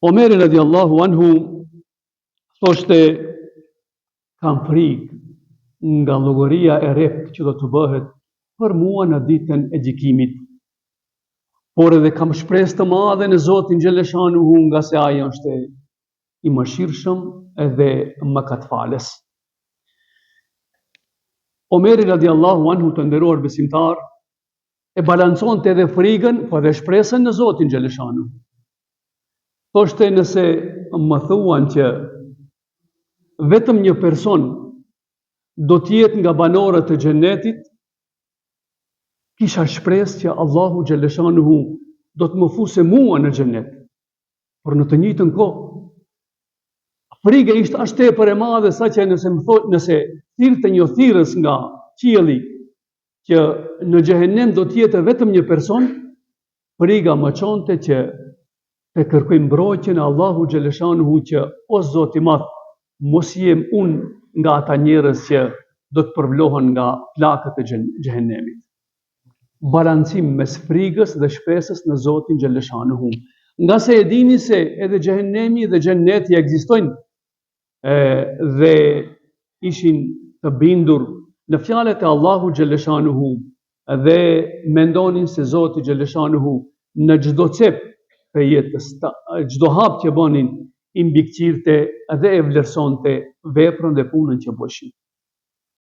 Omeri radiallahu anhu thoshte kam frikë nga llogaria e rreptë që do të bëhet për mua në ditën e gjykimit. Por edhe kam shpresë të madhe në Zotin xheleshanuhu ngase ai është i mëshirshëm edhe mëkatfalës. Omeri radiallahu anhu të nderuar besimtarë, e balanconte edhe frigën, po edhe shpresën në Zotin xheleshanuhu. Thoshte nëse më thuan që vetëm një person do të jetë nga banorët e xhenetit, kisha shpresë që Allahu xheleshanuhu do të më fusë mua në xhenet. Por në të njëjtën kohë, friga ishte aq tepër e madhe saqë nëse më thot, nëse thirrte një thirrës nga qielli që në xhehenem do të jetë vetëm një person, friga më çonte që të kërkoj mbrojtjen e Allahu xheleshanuhu që o Zot i madh, mos jem unë nga ata njerëz që do të përvlohen nga flakët e xhehenemit. Balancim mes frigës dhe shpresës në Zotin xheleshanuhu. Ngase e dini se edhe xhehenemi dhe xheneti ekzistojnë, e, dhe ishin të bindur në fjalët e Allahu xheleshanuhu dhe mendonin se Zoti xheleshanuhu në çdo cep të jetës, çdo hap që bënin i mbikëqyrte dhe e vlerësonte veprën dhe punën që bëshin.